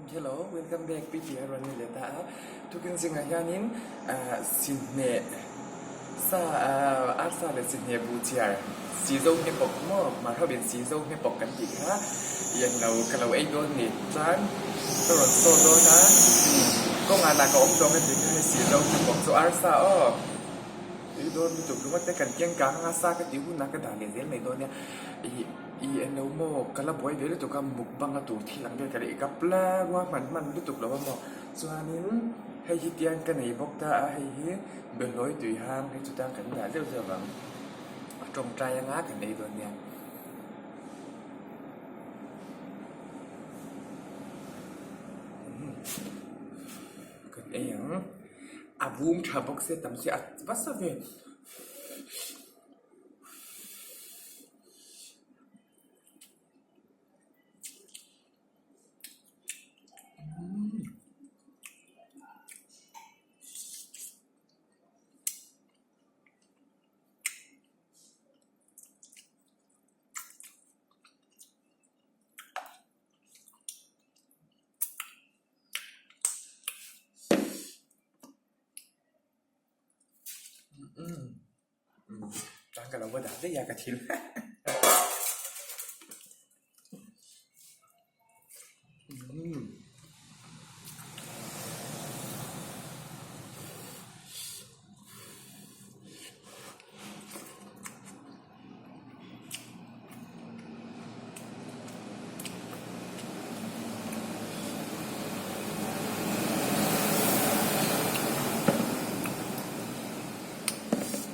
Hello, welcome back PT a rawn ni leh ta a. Tukin zingah hianin sihneh sa arsa leh sihneh buh chiar si zo hne pawk maw mar ho in si zo hne pawk kan tih kha i an lo ka lo ei dawn ni. Chuan ka rawn saw dawn a kawngah lah ka awm tawh ka tih kha hei si zo hne pawk chu arsa aw tui dawn lutuk ringawt te kan keng kang anga sa ka tih hunah ka dah leh zel mai dawn nia ih. I en lo maw? Ka la buai ve lutuk a, mukbang a tur thil ang vel ka leh kap la rua hman hman lutuk lo a maw? Chuanin hei hi tiang ka nei bawk ta a, hei hi behlawi tui hang hei chutang kan dah zeuh zeuh ang, a tawngtai anga kan ei dawn nia. Kan ei ang, a vum tha bawk sia tam sia a va sa ve. Tan ka lo va dah daih a ka thil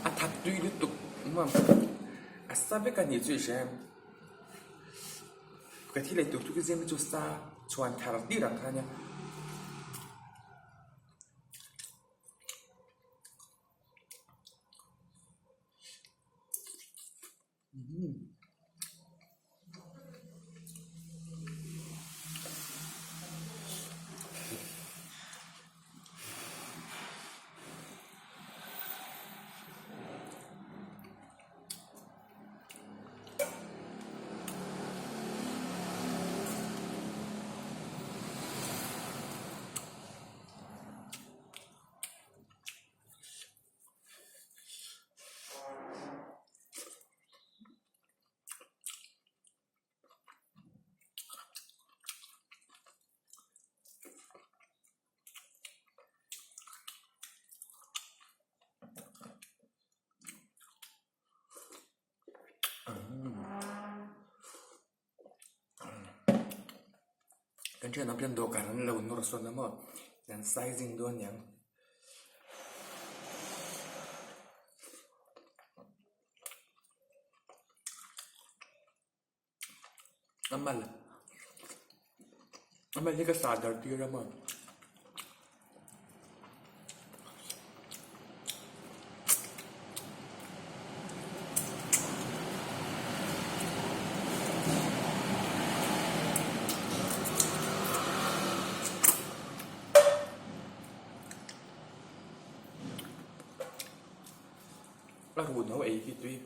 A thak tui lutuk maw a sa vek a nih chu i hria em ka thil ei tur chu ka zim chu sa chhuan thar tir ang kha ania. Kan thian ang khian dawhkan an lo nawr sawn a maw an sizing dawn aniang. A mal a mal hi ka sah dar tir a maw. A run ho ei hi tui.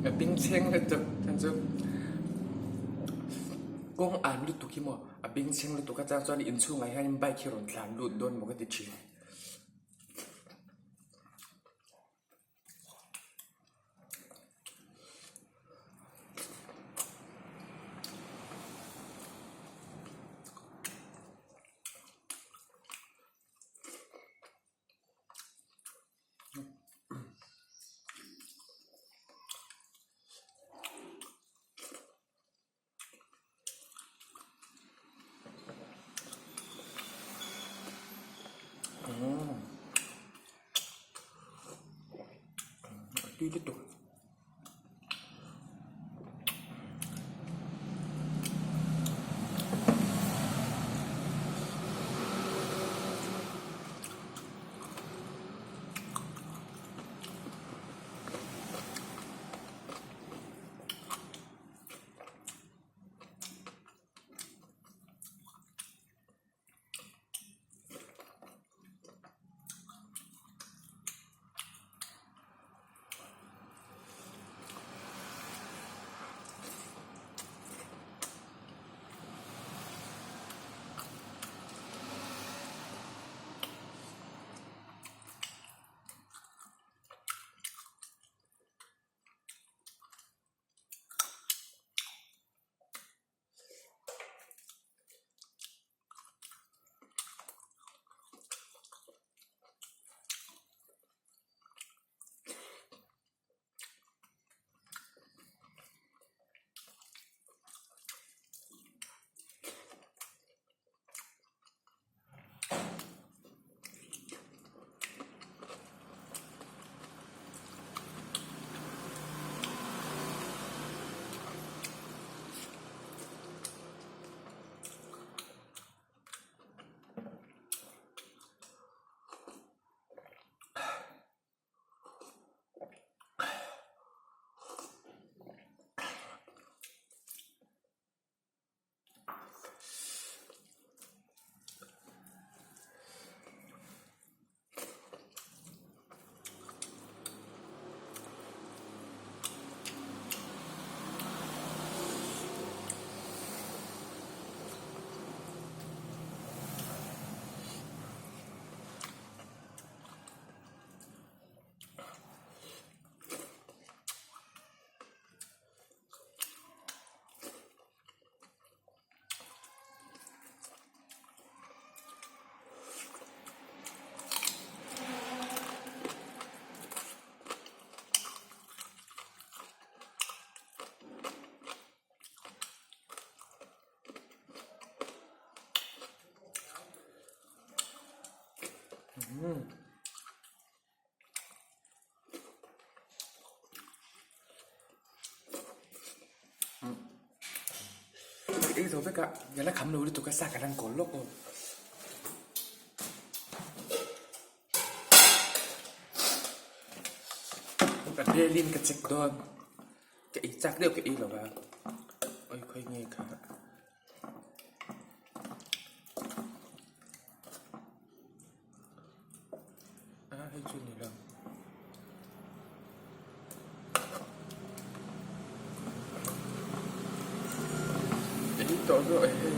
A bengchheng lutuk hman chu kawng an lutuk hi maw a bengchheng lutuk atang chuan inchhungah hian bike hi rawn tlan lut dawn maw ka ti thin. Tui lutuk. Ei zo vek a, ka la kham lo lutuk a sa ka lan kawl lawk aw. Ka belin ka check dawn, ka ei chak deuh ka ei lo va, oi khawi nge kha. A hei chu ni lo. Ei tawh zawk e hei.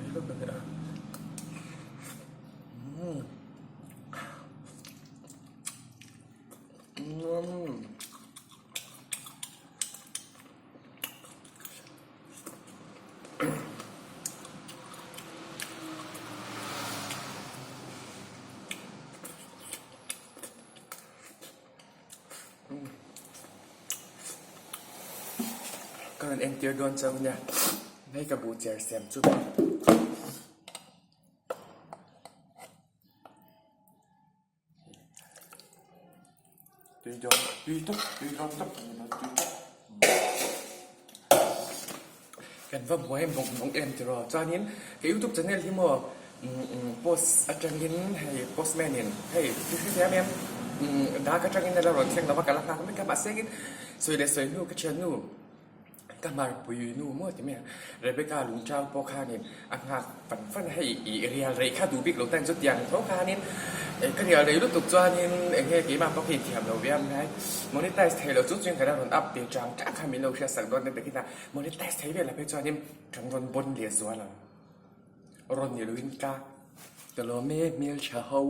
Ei lawk a nia. Umm. Umm. Ka rawn entir dawn chauh nia hei ka buh cher siam chu. Tui dawn tui tak tui dawn tak a ni lo tui tak. Kan va buai bawk bawk em tiraw chuanin ka youtube channel hi maw post atangin hei postman in hei i hre thiam em dak atangin a la rawn thleng lo va ka la nghak mek a mahse in sawi leh sawi hnu ka thiannu Ka hmarpui nu maw ti mai a, Rebecca lungchang pawh khanin a nghak fan fan a, hei i rial rei kha duh bik lo tan chutiang tho khanin ka rial rei lutuk chuanin eng nge keimah pawh ka inthiam lo ve a hmai monetize thei lo chung chuan ka la rawn up ve chang chang kha min lo hriat sak dawn ta takin a monetize thei vel ah phei chuanin kan rawn bawn leh zual ang rawn ni loin ka ka lawm e hmeltha ho.